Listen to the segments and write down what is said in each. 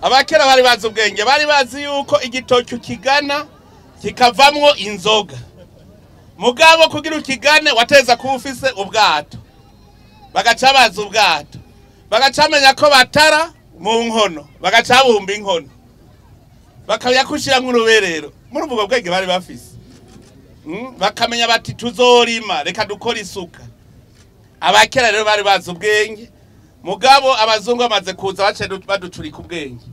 Abakera bari bazi ubwenge, bari bazi yuko igitoki ukigana kikavamwo inzoga. Mugabo kugira ukigane wateza kuba ufise ubwato. Bagaca bazi ubwato, bagaca bamenya ko batara mu nkono, bagaca bumba inkono, bakamenya kushiramwo uruberero. Muri ubwo bwenge bari bafise, bakamenya bati tuzorima, reka dukore isuka. Abakera rero bari bazi ubwenge, mugabo abazungu bamaze kuza bace baducurika ubwenge.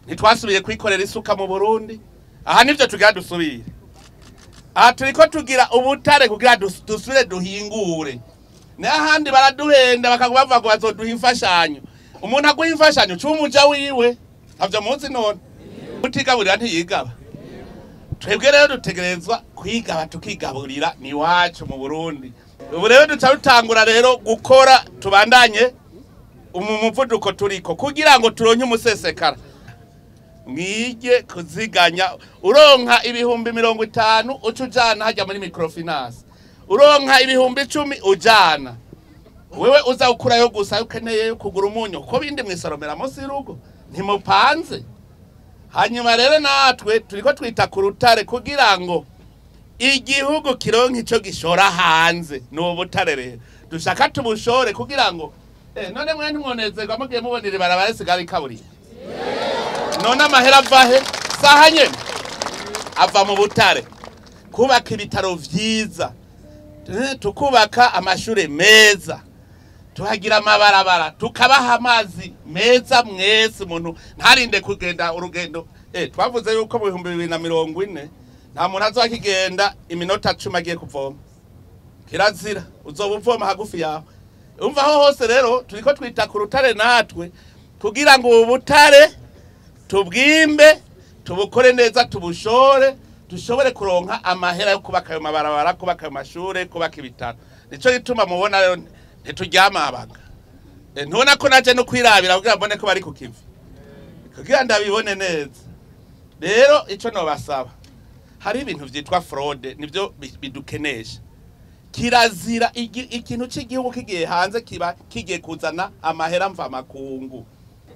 Ntitwasubiye kwikorera isuka mu Burundi. Aha nivyo tugira dusubire. Aha turiko tugira ubutare kugira dusubire duhingure. N'ahandi baraduhenda bakavuga ngo bazoduha imfashanyo. Umuntu aguha imfashanyo cumuja wiwe, ntavyo muzi none. Utigaburira ntiyigaba. Twebwe rero dutegerezwa kwigaba tukigaburira ni wacu mu Burundi. Ubu rero duca dutangura rero gukora, tubandanye umuvuduko turiko kugira ngo turonke umusesekara. Mwige kuziganya, uronka 50,000 uca ujana hajya muri microfinance, uronka 10,000 ujana wewe uza ukurayo gusa ukeneye kugura umunyu, kuko bindi mwisoromera munsi y'urugo ntimupanze. Hanyuma rero natwe turiko twita ku rutare kugira ngo igihugu kironke ico gishora hanze. Ni ubutare rero dushaka tubushore kugira ngo none mwe ntimwonezerwa mugiye mubonera ibarabara risigara ikaburimbo. None amahera ava he? Saha nyene ava mu butare. Kubaka ibitaro vyiza, tukubaka amashure meza, tuhagira amabarabara, tukabaha amazi meza mwese, umuntu ntarinde kugenda urugendo. Twavuze yuko mu 2040 nta muntu azokigenda iminota 10 agiye kuvoma. Kirazira, uzoba uvoma hagufi yawe. Umva aho hose rero turiko twita ku rutare natwe kugira ngo ubu butare tubwimbe, tubukore neza, tubushore, dushobore kuronka amahera yo kubaka ayo mabarabara, kubaka ayo mashure, kubaka ibitaro. Nico gituma mubona rero ntituryama abaga. Ntubona ko naje no kwirabira kugira mbone ko bari ku kivi, kugira ndabibone neza. Rero ico nobasaba, hari ibintu vyitwa fraude nivyo bidukenesha. Kirazira ikintu c'igihugu kigiye hanze kiba kigiye kuzana amahera mva makungu.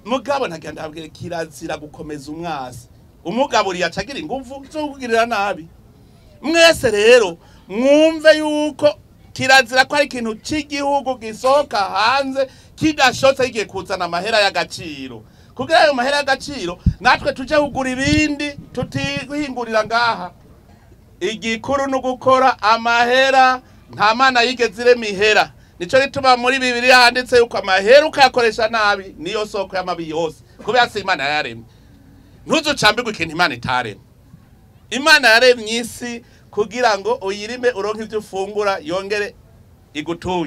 Mugabo ntagira ndabwire, kirazira gukomeza umwasi. Umugaburiye acagira inguvu zo kugirira nabi. Mwese rero mwumve yuko kirazira ko ari ikintu c'igihugu gisohoka hanze kidashotse kigiye kuzana amahera y'agaciro. Kugira ayo mahera y'agaciro natwe tuje kugura ibindi tutihingurira ngaha. Igikuru ni ugukora amahera, nta mana yigeze irema ihera. Nico gituma muri Bibiliya handitse yuko amahera ukayakoresha nabi niyo soko y'amabi yose, kubera si Imana yaremye. Ntuzucambirwe ikintu Imana itaremye. Imana yaremye isi kugira ngo uyirime uronke ivyo ufungura yongere igutunge.